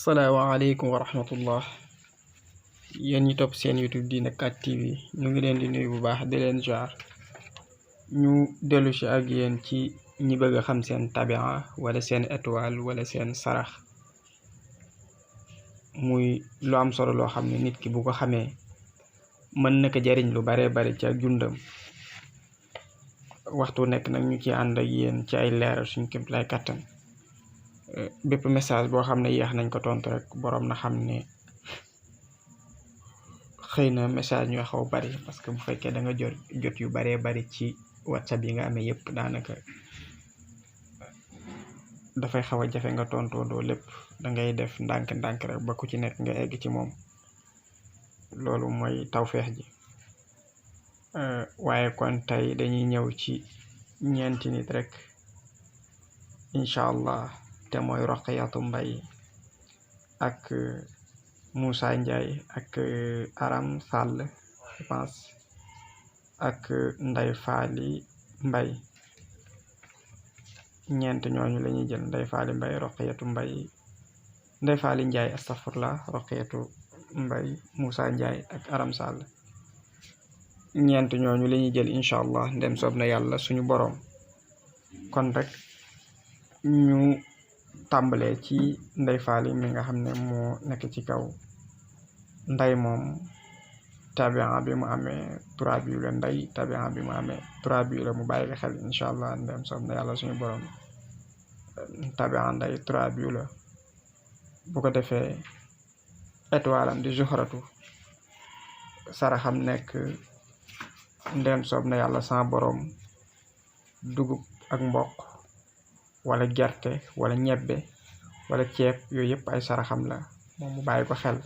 salaamaaleykum wa rahmatullah yéen ñi topp seen YouTube Diina 4 TV ñu ngi leen di nuyu bu baax di leen jaar ñu dellu si ak yéen ci ñi bëgg a xam seen tabia wala seen étoile wala seen sarax muy lu am solo loo xam ne nit ki bu ko xamee mën na ko jariñ lu baree bari ci ak jundam waxtu nekk nag ñu ci ànd ak yéen ci ay leeral suñ képp lay kattan bépp message boo xam ne yéex nañ ko tontu rek boroom na xam ne xëy na message ñoo xaw bari parce que bu fekkee da nga jot yu baree bari ci WhatsApp yi nga amee yëpp daanaka dafay xaw a jafe nga tontoo doo lépp da ngay def ndànk-ndànk rek ba ku ci nekk nga egg ci moom loolu mooy tawfeex ji waaye kon tey dañuy ñëw ci ñeenti nit rek incha allah te mooy Roqiyatu Mbay ak Moussa Ndiaye ak Aram Sall je pense ak Ndey Faali Mbay ñeent ñooñu la ñuy jël Ndey Faali Mbay Roqiyatu Mbay Ndey Faali Ndiaye astafurlah Roqiyatu Mbay Moussa Ndiaye ak Aram Sall ñeent ñooñu la ñuy jël incha allah ndem soob na yàlla suñu boroom kon rek ñu tàmbalee ci Ndey Faali mi nga xam ne moo nekk ci kaw nday moom tabia bi mu amee 3 bi la nday tabia bi mu amee 3 bi la mu bàyyi xel incha allah ndem soob na yàlla suñu borom tabia nday 3 bi la bu ko defee étoile am di Zuhratu saraxam nekk ndem soob na yàlla sa borom dugub ak mboq wala gerte wala ñebbe wala ceeb yooyu yëpp ay saraxam la moom mu bàyyi ko xel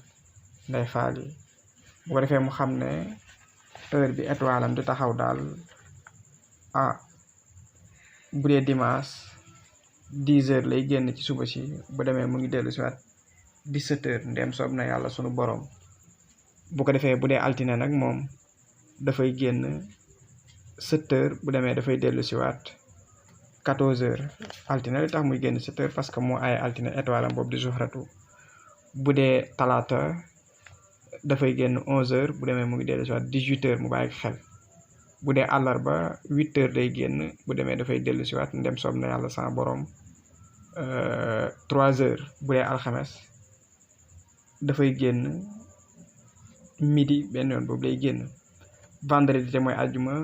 Ndey Faali bu ko defee mu xam ne heure bi étoile am di taxaw daal bu dee dimanche 10h lay génn ci suba si bu demee mu ngi dellu si waat 17h ndem soob na yàlla sunu borom bu ko defee bu dee altine nag moom dafay génn 7h bu demee dafay dellu si waat 14h altine li tax muy génn 7h parce que moo ay altine étoile am boobu di Zuhratu bu dee talaata dafay génn 11h bu demee mu ngi dellu si waat 18h mu bàyyi xel bu dee àllarba 8h day génn bu demee dafay dellu si waat ndem soob na yàlla sa borom 3h bu dee alxames dafay génn midi benn yoon boobu lay génn vendredi te mooy àjjuma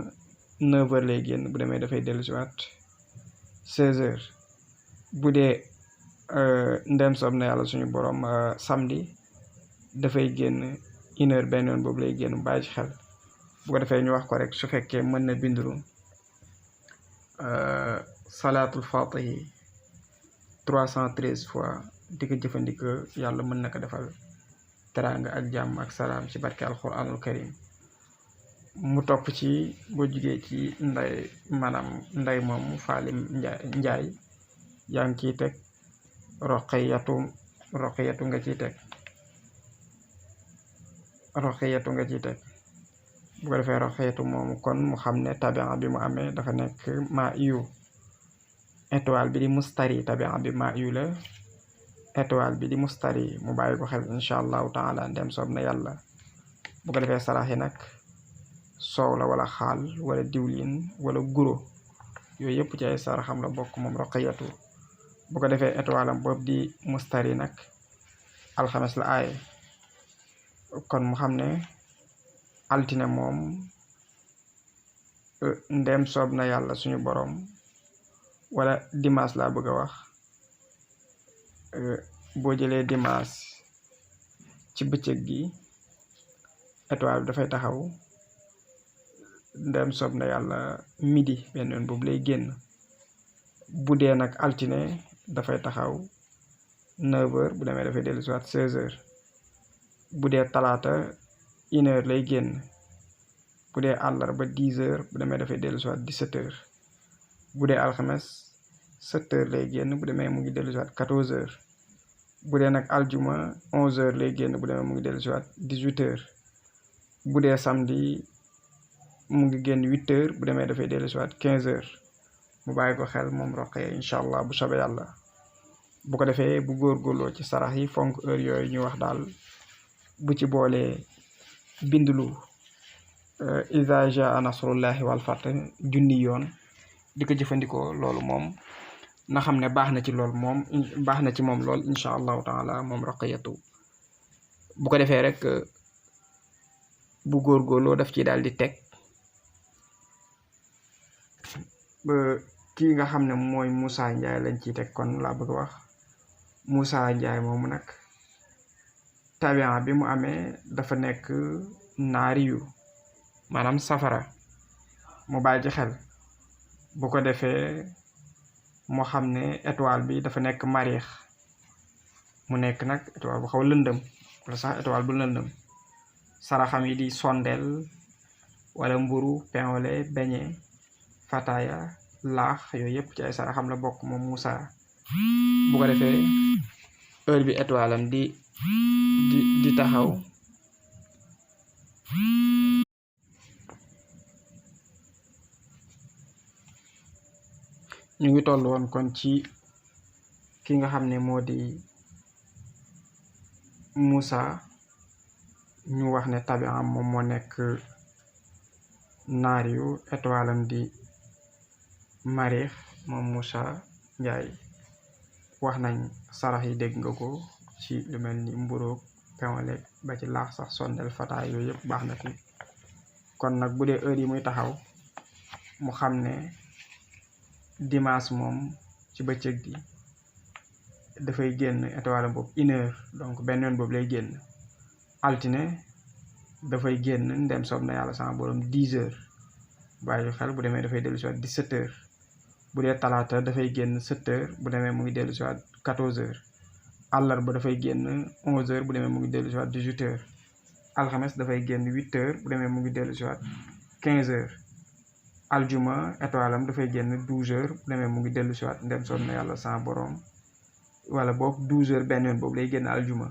9h lay génn bu demee dafay dellu si waat 16h bu dee ndem soob na yàlla suñu borom samedi dafay génn 1h benn yoon boobu lay génn bàyyi ci xel bu ko defee ñu wax ko rek su fekkee mën na binduru salaatul fatihi 313 fois di ko jëfandikoo yàlla mën na ko defal teraanga ak jàmm ak salaam ci barke alquranul karim mu topp ci boo jugee ci nday moom Faali Njaay yaa ngi ciy teg roqiyatu nga ciy teg bu ko defee roqiyatu moomu kon mu xam ne tabia bi mu amee dafa nekk ma yu étoile bi di mustari tabia bi ma yu la étoile bi di mustari mu bàyyi ko xel incha allahu taala ndem soob na yàlla bu ko defee sarax yi nag soow la wala xaal wala diwlin wala guro yooyu yëpp ci ay saraxam la bokk moom roqiyatu bu ko defee étoile am boobu di mustari nag alxames la aaye kon mu xam ne altine moom ndem soob na yàlla suñu borom wala dimanche laa bëgg a wax boo jëlee dimanche ci bëccëg gi étoile bi dafay taxaw ndem soob na yàlla midi benn yoon boobu lay génn bu dee nag altine dafay taxaw 9h bu demee dafay dellu si waat 16h bu dee talaata 1h lay génn bu dee àllarba 10h bu demee dafay dellu si waat 17h bu dee alxames 7h lay génn bu demee mu ngi dellu si waat 14h bu dee nag aljuma 11h lay génn bu demee mu ngi dellu si waat 18h bu dee samedi mu ngi génn 8h bu demee dafay dellu si waat 15h mu bàyyi ko xel moom Roqaya incha allah bu soobee yàlla bu ko defee bu góorgóorloo ci sarax yi fonk heure yooyu ñu wax daal bu ci boolee bindulu iza jaa nasrullahi wal fath junni yoon di ko jëfandikoo loolu moom na xam ne baax na ci lool moom baax na ci moom lool incha allahu taala moom Ruqayyatu bu ko defee rek bu góorgóorloo daf ci daal di teg ba kii nga xam ne mooy Moussa Ndiaye lañ ciy teg kon laa bëgg wax Moussa Ndiaye moomu nag tabian bi mu amee dafa nekk naariyu maanaam safara mu bàyyi ci xel bu ko defee moo xam ne étoile bi dafa nekk mariix mu nekk nag étoile bu xaw a lëndëm wala sax étoile bu lëndëm saraxam yi di sondeel wala mburu pain au lait beñe fataya laax yooyu yëpp ci ay saraxam la bokk moom Moussa bu ko defee heure bi étoile am di taxaw ñu ngi toll woon kon ci ki nga xam ne moo di Moussa ñu wax ne tabiam moom moo nekk naar yu étoile am di mariix moom Moussa Ndiaye wax nañ sarax yi dégg nga ko ci lu mel ni mburoog pain au lait ba ci laax sax sondel fataay yooyu yëpp baax na fi kon nag bu dee heure yi muy taxaw mu xam ne dimanche moom ci bëccëg gi dafay génn étoile boobu 1 heure donc benn yoon boobu lay génn altine dafay génn ndem soob na yàlla sama borom 10 heures bàyyi xel bu demee dafay dellu si waat 17 heures bu dee talaata dafay génn 7 heures bu demee mu ngi dellu si waat 14 heures àllarba dafay génn 11 heures bu demee mu ngi dellu si waat 18 heures alxames dafay génn 8 heures bu demee mu ngi dellu si waat 15 heures aljuma étoile am dafay génn 12 heures bu demee mu ngi dellu si waat ndem soob na yàlla sama borom wala boog 12 heures benn yoon boobu lay génn aljuma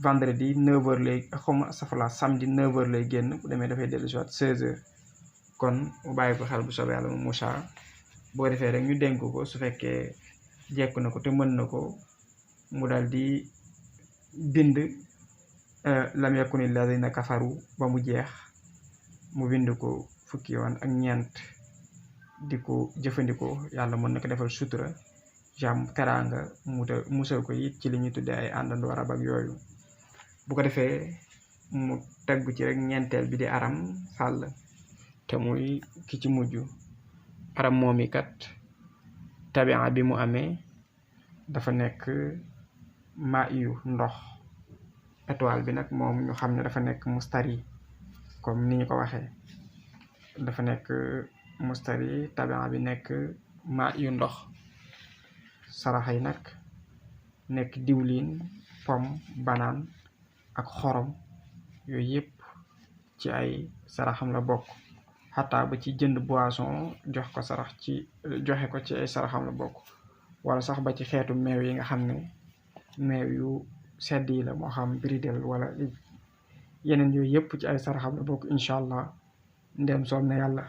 vendredi 9 heures lay xawma safala samedi 9 heures lay génn bu demee dafay dellu si waat 16 heures kon mu bàyyi ko xel bu soobee yàlla mu Moussa boo defee rek ñu dénk ko su fekkee jekk na ko te mën na ko mu daal di bind lam yakuni alladina kafaru ba mu jeex mu bind ko fukki yoon ak ñeent di ko jëfandikoo yàlla mën na ko defal sutura jàmm teraanga musal ko it ci li ñuy tuddee ay àndandoo rab ak yooyu bu ko defee mu teggu ci rek ñeenteel bi di aram sàll te muy ki ci mujj aram moomi kat tabia bi mu amee dafa nekk ma yu ndox étoile bi nag moom ñu xam ne dafa nekk mustari comme ni ñu ko waxee dafa nekk mustari tabia bi nekk ma yu ndox saraxa yi nag nekk diwlin pomme banaan ak xorom yooyu yëpp ci ay saraxam la bokk xataa ba ci jënd boisson joxe ko ci ay saraxam la bokk wala sax ba ci xeetu meew yi nga xam ne meew yu sedd yi la moo xam biridel wala yeneen yooyu yëpp ci ay saraxam la bokk incha allah ndem soob na yàlla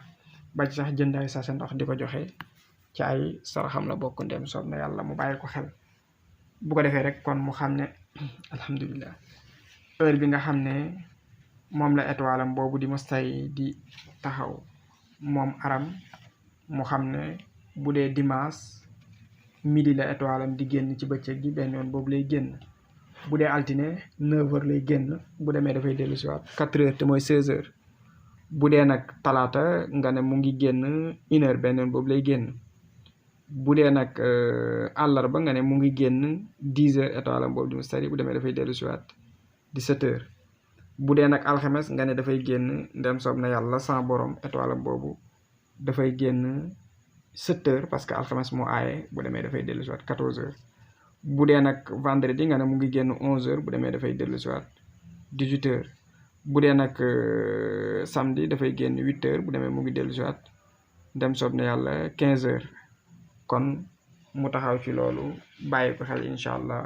ba ci sax jënd ay sachet ndox di ko joxe ci ay saraxam la bokk ndem soob na yàlla mu bàyyi ko xel bu ko defee rek kon mu xam ne alhamdulilah heure bi nga xam ne moom la étoile am boobu di mustay di taxaw moom aram mu xam ne bu dee dimanche midi la étoile am di génn ci bëccëg gi benn yoon boobu lay génn bu dee altine 9 heures lay génn bu demee dafay dellu si waat 4 heures te mooy 16 heures bu dee nag talaata nga ne mu ngi génn 1 heure benn yoon boobu lay génn bu dee nag àllarba nga ne mu ngi génn 10 heures étoile am boobu di mustari bu demee dafay dellu si waat 17 heures bu dee nag alxames nga ne dafay génn ndem soob na yàlla sans borom étoile am boobu dafay génn 7 heures parce que alxames moo aaye bu demee dafay dellu si waat 14 heures bu dee nag vendredi nga ne mu ngi génn 11 heures bu demee dafay dellu si waat 18 heures bu dee nag samedi dafay génn 8 heures bu demee mu ngi dellu si waat ndem soob na yàlla 15 heures kon mu taxaw ci loolu bàyyi ko xel incha allah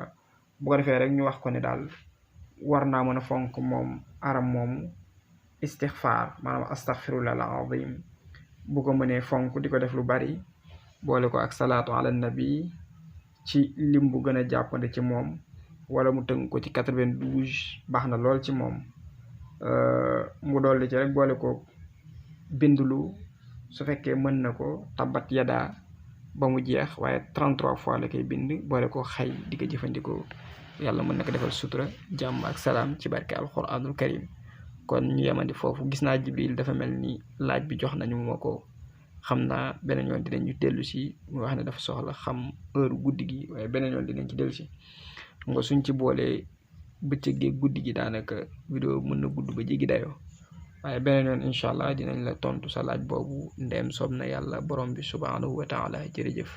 bu ko defee rek ñu wax ko ne daal war naa mën a fonk moom aram moomu istixfaar maanaam astaxfirullah al azim bu ko mënee fonk di ko def lu bari boole ko ak salaatu ala nabi ci lim bu gën a jàppande ci moom wala mu tënk ko ci 92 baax na lool ci moom mu dolli ci rek boole ko bindulu su fekkee mën na ko tabat yadaa ba mu jeex waaye 33 fois la koy bind boole ko xay di ko jëfandikoo yàlla mën na ko defal sutura jàmm ak salaam ci barke alquranul karim kon ñu yemandi foofu gis naa Jibril dafa mel ni laaj bi jox nañu ma ko xam naa beneen yoon dinañu dellu si mu wax ne dafa soxla xam heure guddi gi waaye beneen yoon dinañ ci dellu si nga suñ ci boolee bëccëg gi guddi gi daanaka vidéo mën na gudd ba jéggi dayoo waaye beneen yoon incha allah dinañ la tontu sa laaj boobu ndeem soob na yàlla borom bi subhanahu wa taala jërëjëf